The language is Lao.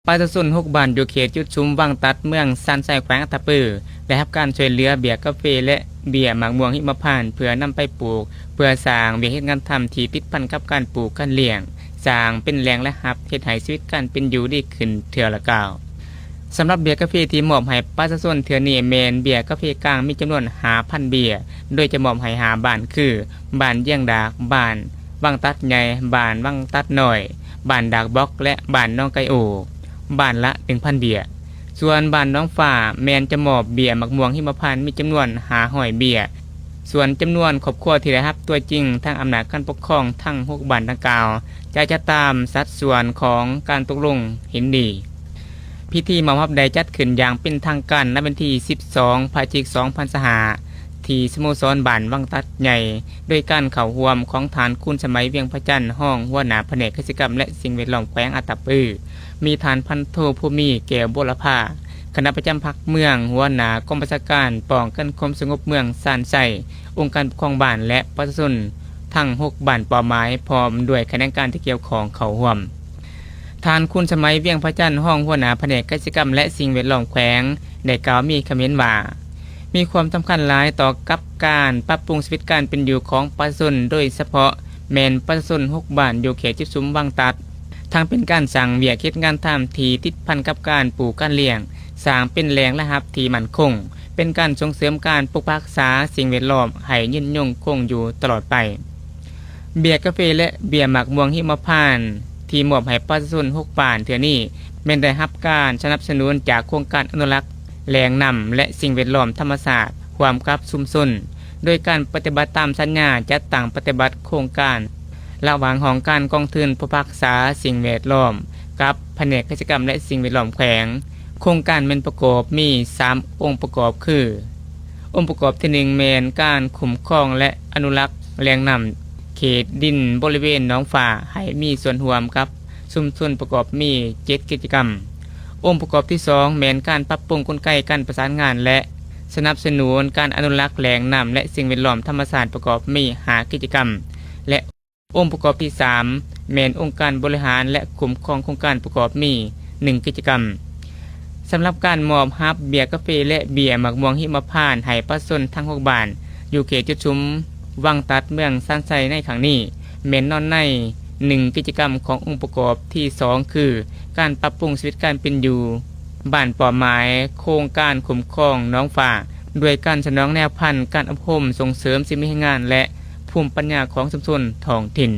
ປະຊາຊົນຫົກບ້ານຢູ່ເຂດຈຸດສຸມວັງຕັດ ເມືອງຊານໄຊ ແຂວງອັດຕະປື ໄດ້ຮັບການຊ່ວຍເຫຼືອເບ້ຍກາເຟ ແລະ ເບ້ຍໝາກມ່ວງຫິມະພານ ເພື່ອນຳໄປປູກ ເພື່ອສ້າງວຽກເຮັດງານທຳທີ່ຕິດພັນກັບການປູກການລ້ຽງ, ສ້າງເປັນແຫຼ່ງລາຍຮັບ, ເຮັດໃຫ້ຊີວິດການເປັນຢູ່ດີຂຶ້ນເທື່ອລະກ້າວ. ສຳລັບເບ້ຍກາເຟທີ່ມອບໃຫ້ປະຊາຊົນເທື່ອນີ້ແມ່ນເບ້ຍກາເຟກາງ ມີຈຳນວນຫ້າພັນເບ້ຍ ໂດຍຈະມອບໃຫ້ຫ້າບ້ານຄື ບ້ານຢຽງດາກ, ບ້ານວັງຕັດໃຫຍ່, ບ້ານວັງຕັດນ້ອຍ, ບ້ານດາກບອກ ແລະ ບ້ານໜອງໄກ່ໂອ, ບ້ານລະໜຶ່ງພັນເບ້ຍ. ສ່ວນບ້ານໜອງຟ້າແມ່ນຈະມອບເບ້ຍໝາກມ່ວງຫິມະພານ ມີຈຳນວນຫ້າຮ້ອຍເບ້ຍ. ສ່ວນຈຳນວນຄອບຄົວທີ່ໄດ້ຮັບຕົວຈິງ ທາງອຳນາດການປົກຄອງທັງຫົກບ້ານດັ່ງກ່າວ ຈະຈັດຕາມສັດສ່ວນຂອງການຕົກລົງເຫັນດີ. ພິທີມອບຮັບໄດ້ຈັດຂຶ້ນຢ່າງເປັນທາງການໃນວັນທີສິບສອງ ພະຈິກ ສອງພັນຊາວຫ້າ ທີ່ສະໂມສອນບ້ານວັງຕັດໃຫຍ່ ໂດຍການເຂົ້າຮ່ວມຂອງທ່ານ ຄູນສະໄໝ ວຽງພະຈັນ ຮອງຫົວໜ້າພະແນກກະສິກຳ ແລະ ສິ່ງແວດລ້ອມແຂວງອັດຕະປື, ມີທ່ານພັນໂທ ພູມີ ແກ້ວບົວລະພາ ຄະນະປະຈຳພັກເມືອງ, ຫົວໜ້າກອງບັນຊາການປ້ອງກັນຄວາມສະຫງົບເມືອງຊານໄຊ, ອົງການປົກຄອງບ້ານ ແລະ ປະຊາຊົນທັງຫົກບ້ານເປົ້າໝາຍ ພ້ອມດ້ວຍຂະແໜງການທີ່ກ່ຽວຂ້ອງເຂົ້າຮ່ວມ. ທ່ານ ຄູນສະໄໝ ວຽງພະຈັນ ຮອງຫົວໜ້າພະແນກກະສິກຳ ແລະ ສິ່ງແວດລ້ອມແຂວງ ໄດ້ກ່າວມີຄຳເຫັນວ່າ ມີຄວາມສຳຄັນຫຼາຍຕໍ່ກັບການປັບປຸງຊີວິດການເປັນຢູ່ຂອງປະຊາຊົນ, ໂດຍສະເພາະແມ່ນປະຊາຊົນຫົກບ້ານຢູ່ເຂດຈຸດສຸມວັງຕັດ, ທັງເປັນການສ້າງວຽກເຮັດງານທຳທີ່ຕິດພັນກັບການປູກການລ້ຽງ, ສ້າງເປັນແຫຼ່ງລາຍຮັບທີ່ໝັ້ນຄົງ, ເປັນການສົ່ງເສີມການປົກປັກຮັກສາສິ່ງແວດລ້ອມໃຫ້ຍືນຍົງຄົງຢູ່ຕະຫຼອດໄປ. ເບ້ຍກາເຟ ແລະ ເບ້ຍໝາກມ່ວງຫິມະພານ ທີ່ມອບໃຫ້ປະຊາຊົນຫົກບ້ານເທື່ອນີ້ ແມ່ນໄດ້ຮັບການສະໜັບສະໜູນຈາກໂຄງການອະນຸລັກແຫຼ່ງນ້ຳ ແລະ ສິ່ງແວດລ້ອມທຳມະຊາດຮ່ວມກັບຊຸມຊົນ, ໂດຍການປະຕິບັດຕາມສັນຍາຈັດຕັ້ງປະຕິບັດໂຄງການ ລະຫວ່າງຫ້ອງການກອງທຶນປົກປັກຮັກສາສິ່ງແວດລ້ອມ ກັບພະແນກກະສິກຳ ແລະ ສິ່ງແວດລ້ອມແຂວງ. ໂຄງການແມ່ນປະກອບມີສາມອົງປະກອບຄື ອົງປະກອບທີໜຶ່ງ ແມ່ນການຄຸ້ມຄອງ ແລະ ອະນຸລັກແຫຼ່ງນ້ຳເຂດດິນບໍລິເວນໜອງຟ້າ ໃຫ້ມີສ່ວນຮ່ວມກັບຊຸມຊົນ ປະກອບມີເຈັດກິດຈະກຳ. ອົງປະກອບທີສອງ ແມ່ນການປັບປຸງກົນໄກການປະສານງານ ແລະ ສະໜັບສະໜູນການອະນຸລັກແຫຼ່ງນ້ຳ ແລະ ສິ່ງແວດລ້ອມທຳມະຊາດ ປະກອບມີຫ້າກິດຈະກຳ ແລະ ອົງປະກອບທີສາມ ແມ່ນອົງການບໍລິຫານ ແລະ ຄຸ້ມຄອງໂຄງການ ປະກອບມີໜຶ່ງກິດຈະກຳ. ສຳລັບການມອບຮັບເບ້ຍກາເຟ ແລະ ເບ້ຍໝາກມ່ວງຫິມະພານ ໃຫ້ປະຊາຊົນທັງຫົກບ້ານ ຢູ່ເຂດຈຸດຊຸມວັງຕັດ ເມືອງຊານໄຊ ໃນຄັ້ງນີ້ ແມ່ນນອນໃນໜຶ່ງກິດຈະກຳຂອງອົງປະກອບທີສອງ ຄື ການປັບປຸງຊີວິດການເປັນຢູ່ບ້ານເປົ້າໝາຍໂຄງການຄຸ້ມຄອງໜອງຟ້າ ດ້ວຍການສະໜອງແນວພັນ, ການອົບຮົມສົ່ງເສີມສີມືແຮງງານ ແລະ ພູມປັນຍາຂອງຊຸມຊົນທ້ອງຖິ່ນ.